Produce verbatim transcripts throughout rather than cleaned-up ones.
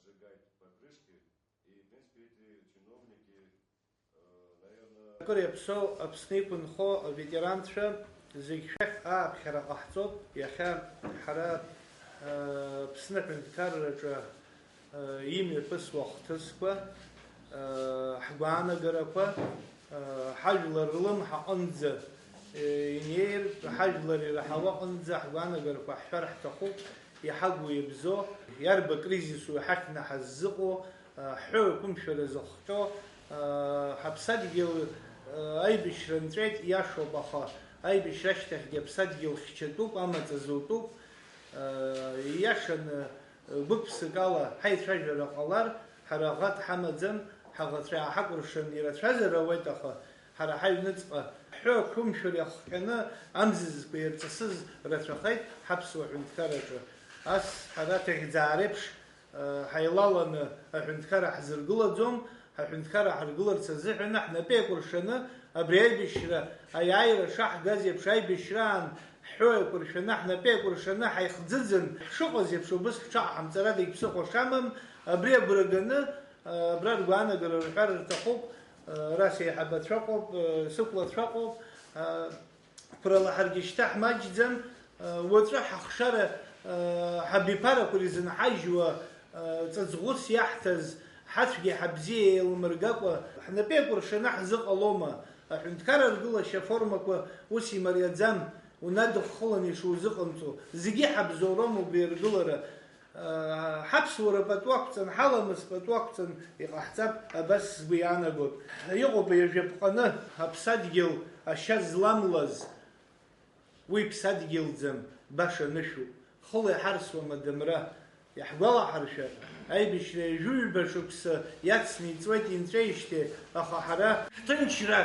Сжигают покрышки, и, в принципе, эти чиновники, э, наверное, акыр иаԥсоу Аԥсны иқәынхо аветеранцәа зегь шәахь ааԥхьара ҟаҳҵоит. Иахьа ҳара, э, Аԥсны аҳәынҭқарраҿы, э, имҩаԥысуа ахҭысқәа, э, ҳгәаанагарақәа, э, ҳажәлар рлымҳа аҟынӡа, э, инеир, ҳажәлар ираҳауа аҟынӡа ҳгәаанагарақәа ҳҳәар ҳҭахуп. Иҳагу иабзо, иарбан кризису иҳахьны ҳаззыҟоу, ҳҳәоу еиқәымшәара зыхҟьо, ҳаԥсадгьыл аибашьра нҵәеит, иашоуп, аха аибашьра ашьҭахьгьы аԥсадгьыл хьчатәуп, амаҵ азутәуп. Ииашаны, гәык-ԥсык ала ҳаицәажәара ҟалар, ҳара аӷа дҳамаӡам, ҳаӷацәа иааҳакәыршан ирацәазар ауеит, аха ҳара ҳаҩныҵҟа ҳҳәоу ақәымшәар иахҟьаны амзызқәа ирҵысыз рацәахеит ҳаԥсуа ҳәынҭқарраҿы. Ас ҳара аҭыхьӡаа реиԥш, ҳаилаланы аҳәынҭқарра ҳзыргылаӡом, ҳаҳәынҭқарра ҳаргыларц азыҳәан ҳнапы еикәыршаны абри аибашьра аиааира шаҳгаз еиԥш аибашьраан ҳҳәоу еиқәыршәаны, ҳнапы еикәыршаны ҳаихӡыӡын, ҳшыҟаз еиԥш убыс ҳҽаҟаҳамҵар адагь ԥсыхәа шамам, абри агәра ганы, абра ргәаанагара рҳәар рҭахуп, ара сеиҳабацәа ыҟоуп, сықәлацәа ыҟоуп, қәрала ҳаргьы шьҭа ҳмаҷӡам, уаҵәы ҳахшара, ҳабиԥарақәа ирзынҳажьуа, ҵаҵӷәыс иаҳҭаз, ҳацәгьа ҳабзиа еилмыргакәа, ҳнапы еикәыршаны ҳзыҟалома? Аҳәынҭқарра аргылашьа аформақәа ус имариаӡам, унадыххыланы ишузыҟамҵо. Зегьы ҳабзоуроума убри аргылара? Ҳаԥсуара пату ақәҵан, ҳаламыс пату ақәҵан иҟаҳҵап, абас сгәы иаанагоит. Иҟоуп ҩажәа ԥҟаны аԥсадгьыл ашьа зламлаз, уи ԥсадгьылӡам, баша нышәуп. Хыла иҳарсуам адамра. Иаҳгәалаҳаршәар, аибашьра ҩажәи ҩба шықәса иацны иҵуеит инҵәеижьҭеи, аха ҳара ҳҭынчра,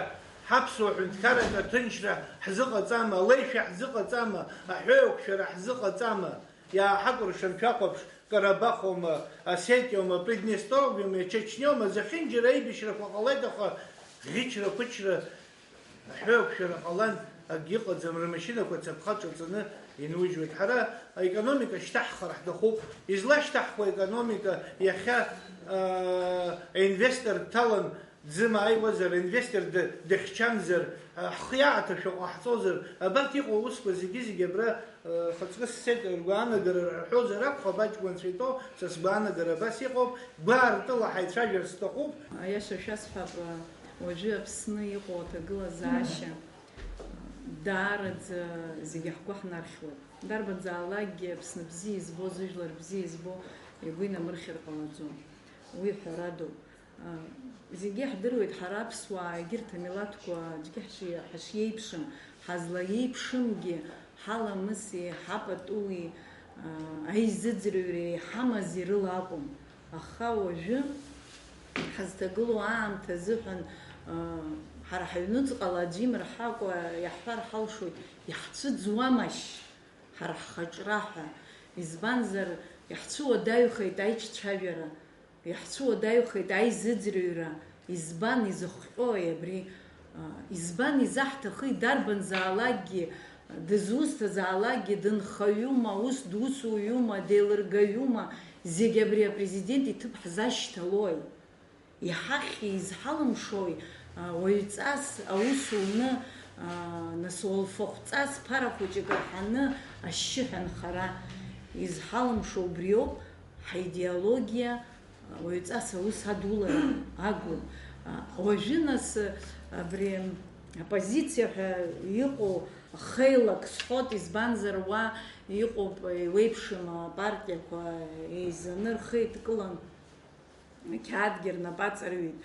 ҳаԥсуа ҳәынҭқарратә аҭынчра ҳзыҟаҵама, алеишәа ҳзыҟаҵама, аҳәоу еиқәшәара ҳзыҟаҵама? Иааҳакәыршан шәахәаԥш, Карабахоума, Осетиоума, Приднестровиоума, Чечниоума, зехьынџьара аибашьрақәа ҟалеит, аха ӷьычра-қәычра аҳәоу еиқәшәара ҟалан, акгьы ыҟаӡам, рмашьынақәа ацаԥха ҿаҵаны инужьуеит. Ҳара аекономика шьҭаҳхыр ҳҭахуп. Излашьҭаҳхуа аекономика иахьа, аа, аинвестор дҭалан, дзымааиуазар, аинвестор ды-, дыхьчамзар, а, ҳхы иааҭашәо ҟаҳҵозар, абарҭ иҟоу аусқәа зегьы-зегьы абра, а, хыҵкы сцеит, ргәаанагара рҳәозар акәхап, аҷкәынцәа итәоу, са сгәаанагара абас иҟоуп, гәаартыла ҳаицәажәар сҭахуп. Аиаша шәасҳәап, уажәы Аԥсны иҟоу аҭагылазаашьа даараӡа зегьы ҳгәы ҳнархьуеит. Дарбанзаалакгьы Аԥсны бзиа избо, зыжәлар бзиа избо игәы инамырхьыр ҟалаӡом. Уи ҳәарадоуп. Зегьы иаҳдыруеит ҳара аԥсуаа, егьырҭ амилаҭқәа аӡәгьы ҳши-, ҳашиеиԥшым, ҳазлаиеиԥшымгьы ҳаламыси, ҳапатуи, аизыӡырҩреи ҳамази рыла акәым. Аха уажәы ҳазҭагылоу аамҭа азыҳәан, ҳара ҳаҩнуҵҟала аӡәы имырҳакәа иаҳҳәар ҳалшоит, иаҳцәыӡуамашь ҳара ҳхаҿра ҳәа. Избанзар, иаҳцәыуадаҩхеит аиҿцәажәара. Иаҳцәыуадаҩхеит аизыӡырҩра, избан изыхҟьои абри? Избан изаҳҭахи дарбанзаалакгьы, дызусҭазаалакгьы, дынхаҩума, ус дусуҩума, деилыргаҩума, зегь абри апрезидент иҭыԥ ҳзашьҭалои? Иҳахьи, изҳалымшои, уаҩҵас аус уны, нас уалфахәҵас ԥара хәыҷык раҳаны ашьшьыҳәа анхара? Изҳалымшо убриоуп, ҳаидеологиа, уаҩҵас аус адулара агу. Уажәы, нас, абри оппозициа ҳәа иҟоу хеилак сҳәот, избанзар, уа иҟоуп, еиуеиԥшым апартиақәа еизаны рхы еидкылан, қьаадгьы рнапы аҵарҩит.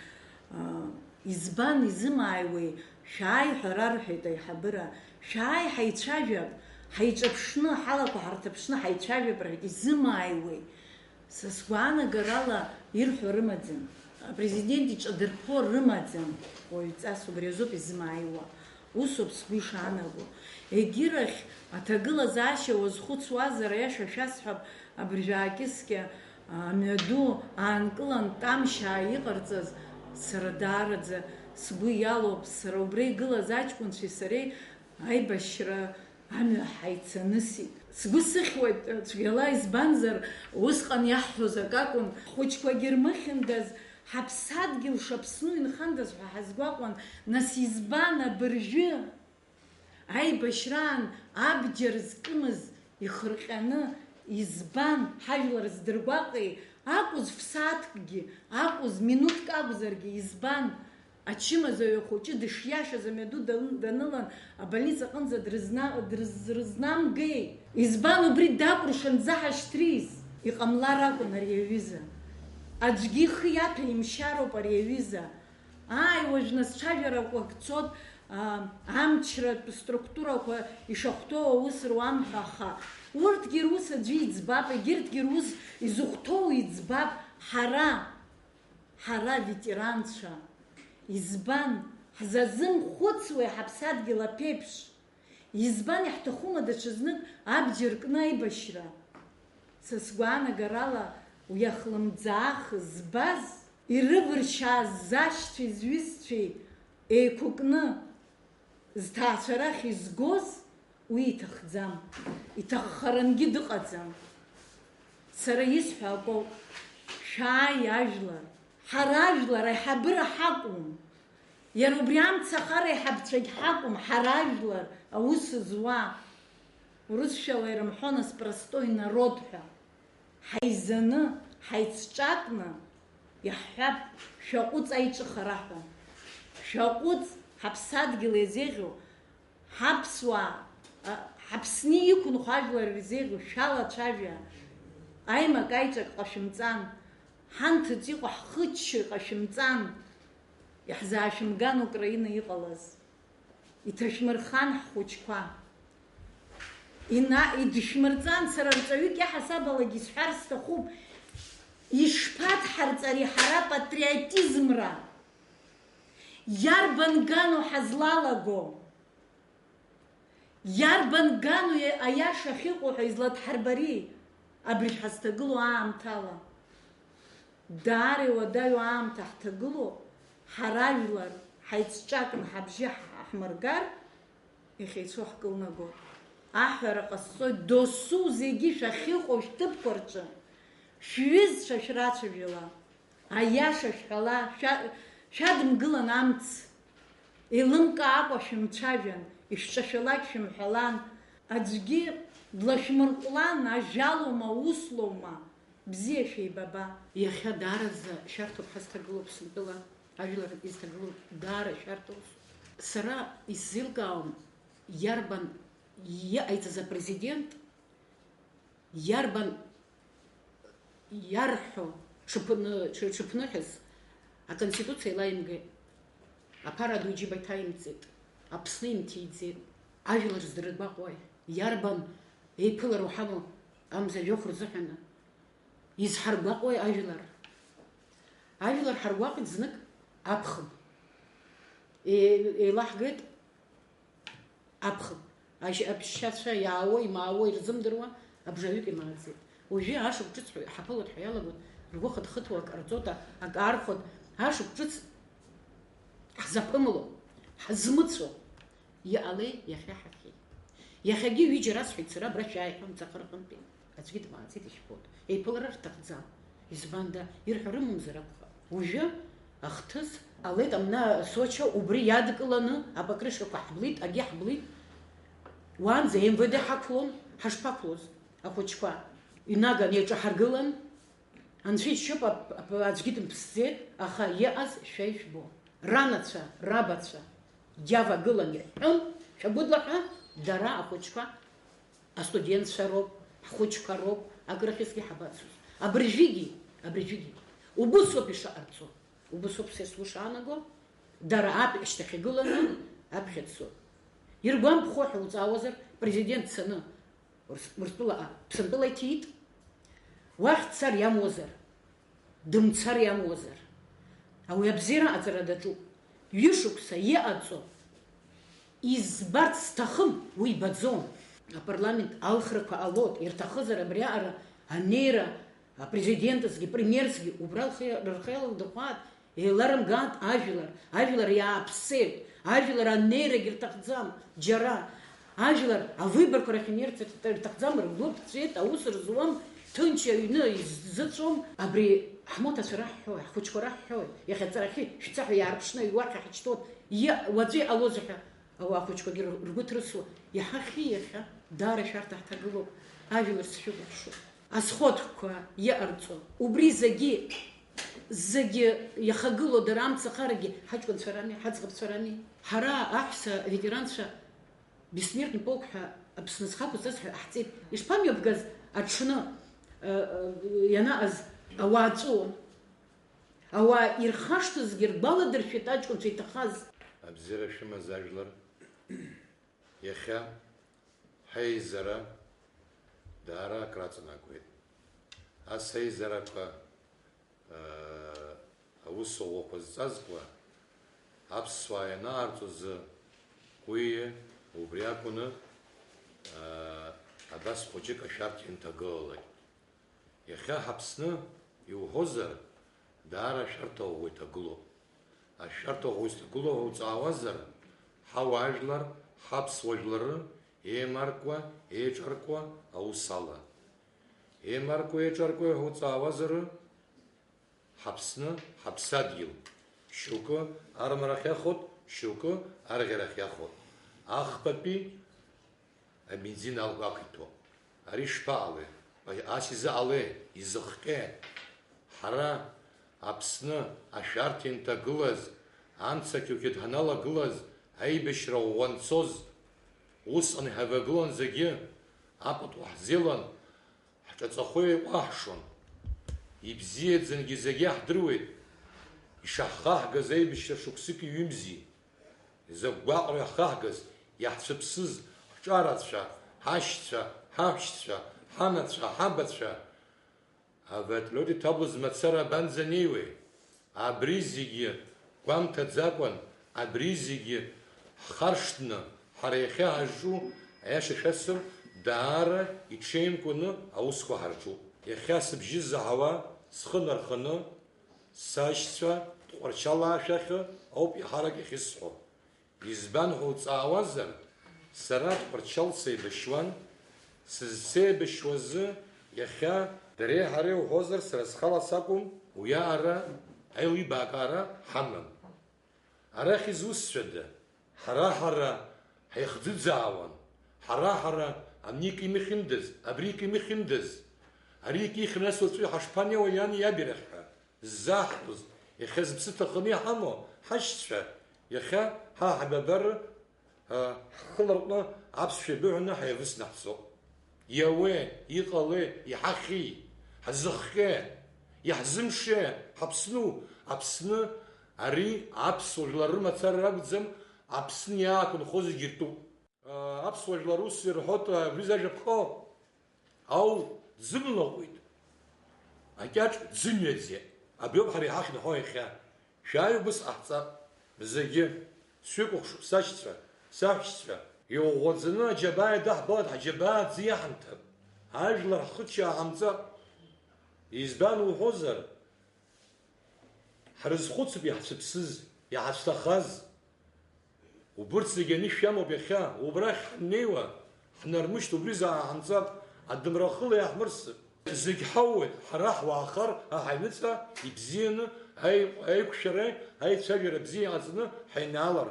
Избан изымааиуеи? Шәааи ҳәа рарҳәеит аиҳабыра. Шәааи ҳаицәажәап, ҳаиҿаԥшны, ҳалақәа ҳарҭаԥшны ҳаицәажәап рҳәеит. Изымааиуеи? Са сгәаанагарала ирҳәо рымаӡам, апрезидент иҿадырԥо рымаӡам, уаҩҵас убри азоуп изымааиуа, усоуп сгәы ишаанаго. Егьирахь аҭагылазаашьа уазхәыцуазар, аиаша шәасҳәап, абыржәы аакьыскьа, амҩаду аанкылан, Тамшьаа иҟарҵаз сара даараӡа сгәы иалоуп, сара убра игылаз аҷкәынцәеи сареи аибашьра Амҩа ҳаицанысит. Сгәы сыхьуеит, цәгьала, избанзар, усҟан иаҳҳәоз акакәын, ҳхәыҷқәагьы рмыхьындаз, ҳаԥсадгьыл шаԥсну инхандаз ҳәа ҳазгәаҟуан, нас избан абыржәы? Аибашьраан абџьар зкымыз ихырҟьаны избан, ҳажәлар здыргәаҟи, акәыз фсааҭкгьы, акәыз минуҭк акәзаргьы, избан? Ачымазаҩ ахәыҷы дышиашаз амҩаду дал-, данылан, абольница аҟынӡа дрызна-, дрыз-, рызнамгеи? Избан убри дакәыршан дзаҳашьҭриз? Иҟамлар акәын ари аҩыза. Аӡәгьы ихы иаҭәеимшьароуп ари аҩыза. Ааи, уажә нас цәажәарақәак цот, а, амчратә структурақәа ишахәҭоу аус руан ҳәа, аха урҭгьы рус аӡәы иӡбап, егьырҭгьы рус изыхәҭоу иӡбап, ҳара, ҳара ветеранцәа. Избан ҳзазымхәыцуеи ҳаԥсадгьыл аԥеиԥш? Избан иаҳҭахума даҽазнык абџьар кны аибашьра? Са сгәаанагарала, уи ахлымӡаах збаз, ирывыршьааз зашьцәеи зҩызцәеи еиқәыкны зҭаацәа рахь изгоз уи иҭахӡам, иҭаххарангьы дыҟаӡам. Сара исҳәо акоуп, шәааи ажәлар, ҳара ажәлар аиҳабыра ҳакәым. Иара убри амца ахара аиҳабцәагь ҳакәым, ҳара ажәлар аус зуа. Урысшәала ирымҳәо нас простой народ ҳәа. Ҳаизаны, ҳаицҿакны иаҳҳәап, шәаҟәыҵ аиҿыхара ҳәа. Шәаҟәыҵ, ҳаԥсадгьыл иазеӷьу, ҳаԥсуаа, а, ҳаԥсны иқәынхо ажәлар ирзеиӷьу шәалацәажәа, аимак-аиҿак ҟашәымҵан, ҳанҭыҵ иҟоу ҳхыччоит ҟашәымҵан, иаҳзаашәымган Украина иҟалаз. Иҭашәмырхан ҳхәыҷқәа. Ина-, идышәмырҵан, сара рҵаҩык иаҳасабалагьы исҳәар сҭахуп, ишԥадҳарҵари ҳара патриотизмра? Иарбан гану ҳазлалаго? Иарбан гану аиаша ахьыҟоу ҳәа изладҳарбари абригь ҳазҭагылоу аамҭала? Даара иуадаҩу аамҭа ҳҭагылоуп, ҳара ажәлар ҳаицҿакны ҳабжьы ҳ-, ҳмыргар, иахьеицәоу ҳкылнагоит. Аҳәара ҟасҵоит, досу зегьы шәахьыҟоу шәҭыԥқәа рҿы шәҩызцәа шәрацәажәала. Аиаша шәҳәала, шәа-, шәадымгылан амц. Еилымкаакәа шәымцәажәан, ишәҿашәалак шәымҳәалан. Аӡәгьы длашәмырҟәлан, ажәалоума, услоума, бзиа шәеибаба. Иахьа даараӡа шәарҭоуп ҳазҭагылоу Аԥсынтәыла, ажәлар изҭагылоу даара шәарҭоуп. Сара исзеилкаауам, иарбан иҟаиҵаз апрезидент, иарбан иарҳәо ҽыԥны-, ҽы-, ҽыԥныҳәаз Аконституциа еилаимгеит. Аԥара ду иџьыба иҭаимҵеит. Аԥсны имҭиӡеит. Ажәлар здыргәаҟуеи? Иарбан еиԥылара уҳамоу амза жәохә рзыҳәаны? Изҳаргәаҟуеи ажәлар? Ажәлар ҳаргәаҟит знык аԥхын. Е-, еилаҳгеит аԥхын. Ашь-, аԥшьацәа иаауа, имаауа ирзымдыруа абжаҩык имааӡеит. Уажәы ашықәс ҿыц ҳәа ҳаԥылоит ҳәа иалагоит, ргәы хыҭхыҭуа акы ҟарҵоит, акы аархәоит. Ашықәс ҿыц ҳзаԥымло, ҳазмыцәо. Иҟалеи иахьа ҳахьеи? Иахьагьы ҩыџьа расҳәеит сара, абра шәааи ҳәа, Мцахәы рҟынтәи. Аӡәгьы дмааӡеит, ишәбоит. Еиԥылара рҭахӡам. Избанда, ирҳәо рымамзар акәхап. Уажәы ахҭыс ҟалеит, амна Соча убри иадкыланы апокрышкақәа ҳблит, агьи ҳблит. Уаанӡа М В Д ҳақәлон, ҳашԥақәлоз, ахәыҷқәа? Инаган еиҿаҳаргылан. Анцәа иџьшьоуп, ап-, ап-, аӡәгьы дымԥсӡеит, аха иҟаз шәа ишәбо. Ранацәа, рабацәа, иавагылан иҳәҳәон, шәагәыдлаҳәа, дара ахәыҷқәа, астудентцәа роуп, ҳхәыҷқәа роуп, акрыхьызгьы ҳабацоз. Абыржәгьы, абыржәгьы. Убысоуп ишыҟарҵо. Убысоуп са сгәы шаанаго, дара аԥ-, ашьҭахь игыланы аԥхьа дцоит. Иргәамԥхо ҳәа уҵаауазар, президент дцаны Урыс-, Урыстәыла, а, Ԥсынтәыла иҭиит. Уахь дцар иамуазар, дымцар иамуазар. Ауи абзиара аҵара даҿуп. Ҩышықәса иҟаҵо избарц сҭахым, уи ибаӡом. Апарламент алхрақәа ҟалоит, ирҭахызар абриаҟара анеира апрезидентызгьы, премьерсгьы убра лхы, рхы иалырдыхәааит. Еиларымгааит ажәлар, ажәлар иааԥсеит, ажәлар анеирагь рҭахӡам, џьара. Ажәлар авыборқәа рахь инеирц рҭахӡам, ргәы ԥҵәеит, аус рзуам, ҭынч аҩны изыҵәом. Абри ҳмоҭацәа раҳҳәои, ҳхәыҷқәа раҳҳәои, иахьа аҵарахьы шәца ҳәа иаарԥшны аҩуа ахьаҳчҭоу, иа-, уаҵәы иҟалозеи ҳәа ауаа хәыҷқәагьы ргәы ҭрысуа, иҳахьи иахьа, даара ашәарҭа ҳҭагылоуп, ажәлар сшәыкәыхшоуп. Азхәыҭқәа иҟарҵо, убри зегьы, зегьы иахагылоу дара амцахарагьы ҳаҷкәынцәа рами, ҳаӡӷабцәа рами. Ҳара аҳәса аветеранцәа бессмертный полк ҳәа Аԥсны зхы ақәызҵаз ҳәа ҟаҳҵеит. Ишԥамҩаԥгаз аҽны, э, э, ианаҟаз ауаа ҵәыуон. Ауаа ирхашҭызгьы ргәаладыршәеит аҷкәынцәа иҭахаз. Абзиара шәымаз ажәлар, иахьа ҳаизара даара акраҵанакуеит. Ас аизарақәа, аа, аус ӷәӷәақәа зҵазкуа аԥсуаа ианаарҵо азы уи убри акәны, аа, абас хәыҷык ашәарҭа инҭагылалак. Иахьа ҳАԥсны, иуҳәозар, даара ашәарҭа ӷәӷәа иҭагылоуп. Ашәарҭа ӷәӷәа изҭагылоу ҳәа уҵаауазар, ҳауаажәлар, ҳаԥсуа жәлары еимаркуа, еиҿаркуа аус ала. Еимаркуа, еиҿаркуа ҳәа уҵаауазар, ҳАԥсны, ҳаԥсадгьыл. Шьоукы армарахь иахәот, шьоукы арӷьарахь иахәот. Ахԥатәи абензин алгәақәиҭо. Ари шԥаҟалеи? Ас изыҟалеи? Изыхҟьеи? Ҳара, Аԥсны ашәарҭа инҭагылаз, амца қьоқьыҭ ҳаналагылаз, аибашьра ӷәӷәа анцоз, усҟан иҳавагылан зегьы, апату ҳзелан, ҳҿаҵахәы еиҟәаҳшон. Ибзиаӡангьы зегьы иаҳдыруеит, ишаҳхаҳгаз аибашьра шықәсыки ҩымзи. Закә гәаҟра иаҳхаҳгаз, иаҳцәыԥсыз, ҳҿарацәа, ҳашьцәа, ҳаҳәшьцәа, ҳанацәа, ҳабацәа, авертолиот иҭаблыз мацара абанӡанеиуеи? Абри зегьы гәамҭаӡакәан, абри зегьы ҳхаршҭны, ҳара иахьа ҳазҿу, аиаша шәасҳәап, даара иҽеимкәаны аусқәа ҳарҿуп. Иахьа сыбжьы заҳауа, схы нарханы, сашьцәа Тҟәарчалаа шәахьы ауп иаҳарак иахьысҳәо. Избан ҳәа уҵаауазар, сара Тҟәарчал сеибашьуан, сызсеибашьуазы иахьа дареи ҳареи уҳәозар, сара схала сакәым, уиаара аилибакаара ҳамам. Арахь изусҭцәада? Ҳара-ҳара ҳаихӡыӡаауан, ҳара-ҳара ани ик имыхьындаз, абри ик имыхьындаз, ари ик ихьыр нас уаҵәы ҳашԥанеиуа иани иаби рахь ҳәа. Ззаҳтәыз, иахьа зыԥсы ҭаханы иҳамоу ҳашьцәа, иахьа ҳа ҳабабар, а, ҳхы ларҟәны аԥсшәа еибыҳәаны ҳаивысны ҳцоит. Иауеи, иҟалеи, иҳахьи, ҳзыхҟьеи, иаҳзымшеи, ҳаԥсну, Аԥсны ари аԥсуа жәлар рымацара ракәӡам, Аԥсны иаақәынхо зегьы ртәуп. Аԥсуа жәлар ус ирҳәоит, абри зажәа ԥҟо, ау, дзымлаҟәит. Акьаҿ дзымҩаӡеит. Абриоуп ҳара иҳахьынҳәо иахьа. Шәааи убыс ҟаҳҵап. Зегьы. Сшәыкәыхшоуп, сашьцәа, саҳәшьцәа. Иӷәӷәаӡаны аџьабаа иадаҳбалеит, ҳаџьабаа аӡы иаҳамҭап. Ажәлар ҳхычча ҳамҵап. Избан уҳәозар, ҳрызхәыцып иаҳцәыԥсыз, иаҳацәҭахаз. Убырҭ зегьы анышә иамоуп иахьа, убрахь ҳаннеиуа, ҳнармышьҭ, убри заа ҳанҵап, адамра хыла иаҳмырсып. Зегь ҳауеит, ҳара ҳуаахар, ҳа ҳаҩныҵҟа ибзианы, аи-, аиқәшәареи аицәажәара бзиа иҟаҵаны ҳаинаалар.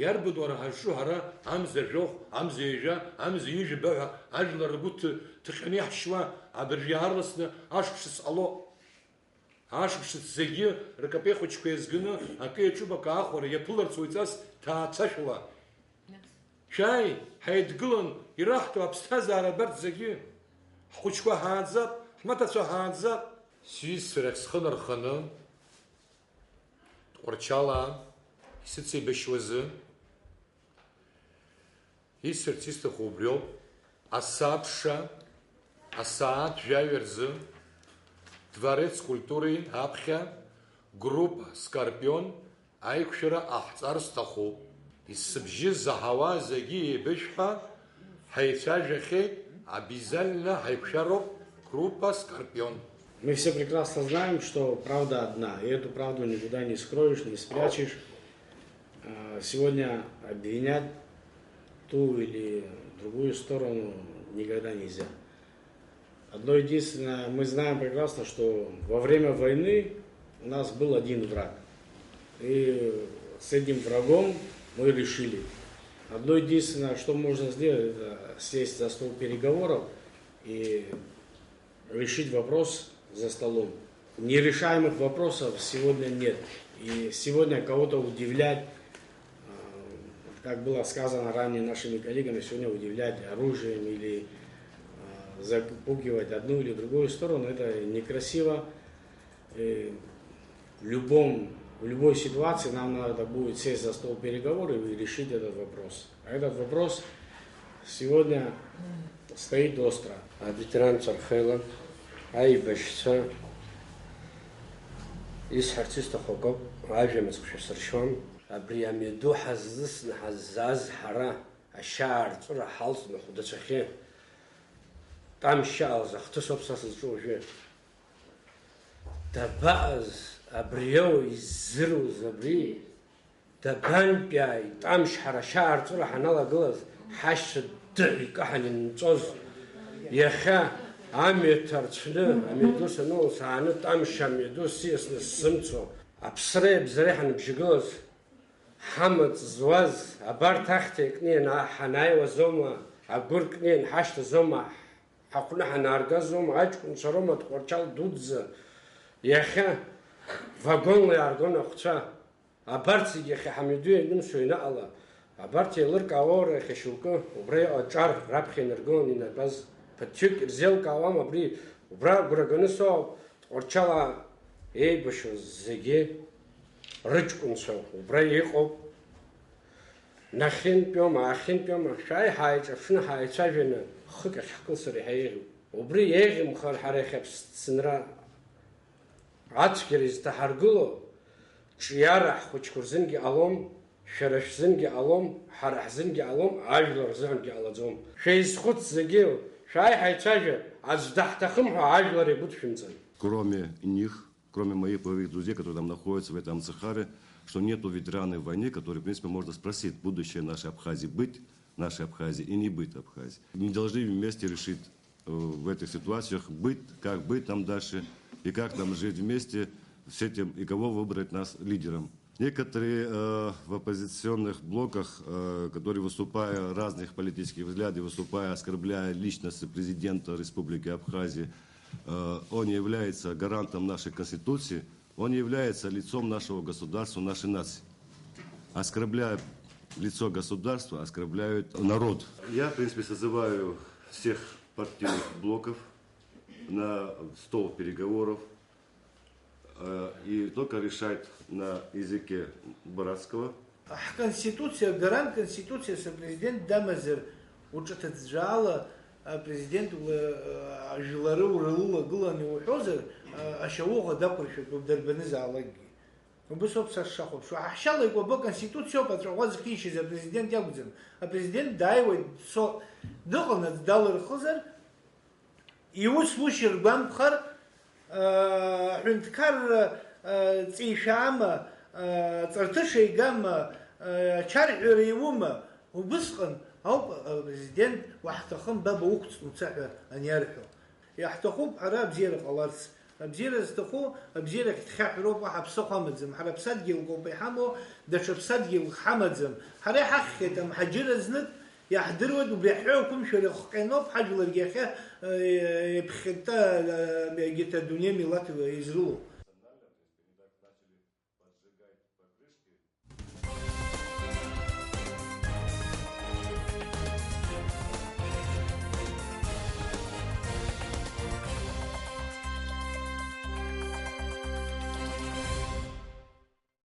Иарбан уара ҳазҿу ҳара, амза жәохә, амза ҩажәа, амза ҩажәаба ҳәа ажәлар ргәы ҭы-, ҭыҟьаны иаҳшьуа, абыржәы иаарласны ашықәс ҟало? Ашықәс зегьы ркапеи хәыҷқәа еизганы акы иаҿуп, акы аахәара иаԥыларц уаҩҵас ҭаацәашәала. Шәааи, ҳаидгылан, ираҳҭо аԥсҭазаара абарҭ зегьы. Ҳхәыҷқәа ҳааӡап, ҳмаҭацәа ҳааӡап. Сҩызцәа рахь схы нарханы, Тҟәарчалаа исыцеибашьуазы, исҳәарц исҭаху убриоуп, асабша асааҭ жәаҩа рзы Дворец культуры аԥхьа группа Скорпион аиқәшәара ҟаҳҵар сҭахуп. Сыбжьы заҳауа зегьы еибышәҳәа, ҳаицәажәахьеит, обязательно ҳаиқәшәароуп группа Скорпион. Мы все прекрасно знаем, что правда одна, и эту правду никуда не скроешь, не спрячешь. Э, сегодня обвинять ту или другую сторону никогда нельзя. Одно единственное, мы знаем прекрасно, что во время войны у нас был один враг. И с этим врагом мы решили. Одно единственное, что можно сделать, это сесть за стол переговоров и решить вопрос за столом. Нерешаемых вопросов сегодня нет. И сегодня кого-то удивлять, э, как было сказано ранее нашими коллегами, сегодня удивлять оружием или э, запугивать одну или другую сторону, это некрасиво. И в любом, в любой ситуации нам надо будет сесть за стол переговоров и решить этот вопрос. А этот вопрос сегодня стоит остро. Аветеранцәа рхеилак, аибашьцәа, исҳәарц исҭаху акоуп, ажәа мыцхә шәасыршьуам. Абри амҩаду ҳазлысны ҳаззааз ҳара, ашьаарҵәыра ҳалҵны ҳхәдацәахьы, Тамшьаалз ахҭыс ауп са сызҿу уажәы. Дабаҟаз абриоу иззыруз абри? Дабантәиааи Тамшь ҳара ашьаарҵәыра ҳаналагылаз ҳашьцәа дыҳәа икаҳан инҵәоз? Иахьа амҩа ҭарцәны, амҩаду саныло сааны Тамшь амҩаду сиасны сзымцо, аԥсреи абзареи ҳаныбжьагылаз, ҳамаҵ зуаз, абарҭ ахьҭа икны иана-, ҳанааиуазоума, агәыр кны ианҳашьҭазоума, ҳахәны ҳанааргазоума, аҷкәынцәа роума, Тҟәарчал дуӡӡа, иахьа вагонла иааргон ахәцәа. Абарҭ зегьы иахьа ҳамҩаду ианымсуа ианыҟала, абарҭ еилыркаауа уара иахьа шьоукы, убра иҟоу аҿар раԥхьа инаргыланы инатәаз ԥыҭҩык ирзеилкаауам абри, убра агәра ганы соуп, Тҟәарчалаа еибашьуаз зегьы рыҷкәынцәа убра иҟоуп. Нахьынтәиоума, аахьынтәиоума, шәааи ҳааиҿаԥшны ҳааицәажәаны хык ахь ҳкылсыр иаҳа еиӷьуп. Убри еиӷьымхар ҳара иахьа Аԥсынра ацәгьара изҭаҳаргыло, ҿиара ҳхәыҷқәа рзынгьы ҟалом, шәара шәзынгьы ҟалом, ҳара ҳзынгьы ҟалом, ажәлар рзыҳәангьы ҟалаӡом. Шәеизхәыц зегьы, шәааи ҳаицәажәа, аӡә даҳҭахым ҳәа ажәлар иагәыдшәымҵан. Кроме них, кроме моих боевых друзей, которые там находятся в этом Амцахаре, что нету ветераны войны, которые, в принципе, можно спросить, будущее нашей Абхазии быть, нашей Абхазии и не быть Абхазии. Не должны вместе решить, э, в этих ситуациях быть, как быть нам дальше и как нам жить вместе с этим, и кого выбрать нас лидером. Некоторые, э, в оппозиционных блоках, э, которые, выступая разных политических взглядов, выступая, оскорбляя личность президента Республики Абхазии, э, он является гарантом нашей Конституции, он является лицом нашего государства, нашей нации. Оскорбляя лицо государства, оскорбляют народ. Я, в принципе, созываю всех партийных блоков на стол переговоров, э, и только решать на языке братского. Ҳконституциа, гарант конституциас апрезидент дамазар, уҿыҭыӡәӡәаала апрезидент ула-, ажәлары урылылагылан иуҳәозар, ашьауӷа дақәыршәатәуп дарбанызаалакгьы. Убыс ауп са сшахәаԥшуа. Ҳаҳшьала икәабо аконституциоуп аҵәаӷәа зхишьыз, апрезидент иакәӡам. Апрезидент дааиуеит, дцо-, дыҟанаҵ далырхызар, Иус ушьа ргәамԥхар, э, ҳәынҭқарра, э, ҵеишәа ама, э, ҵарҭыша игама, э, ачарҳәара иума, убысҟан ауп, э, апрезидент, уаҳҭахым, баба уқәҵны уца ҳәа аниарҳәо. Иаҳҭахуп ҳара абзиара ҟаларц. Абзиара зҭаху, абзиарахь дхьаҳәроуп, уаҳа ԥсыхәа амаӡам. Ҳара ԥсадгьылк ауп иҳамоу, даҽа ԥсадгьылк ҳамаӡам. Ҳара иҳахьхьеит амҳаџьырра знык, Иаҳдыруеит, убри аҳәоу ақәымшәара ихҟьаноуп ҳажәларгьы иахьа, э, иԥхьытта, э, егьырҭ адунеи амилаҭ изрылоу.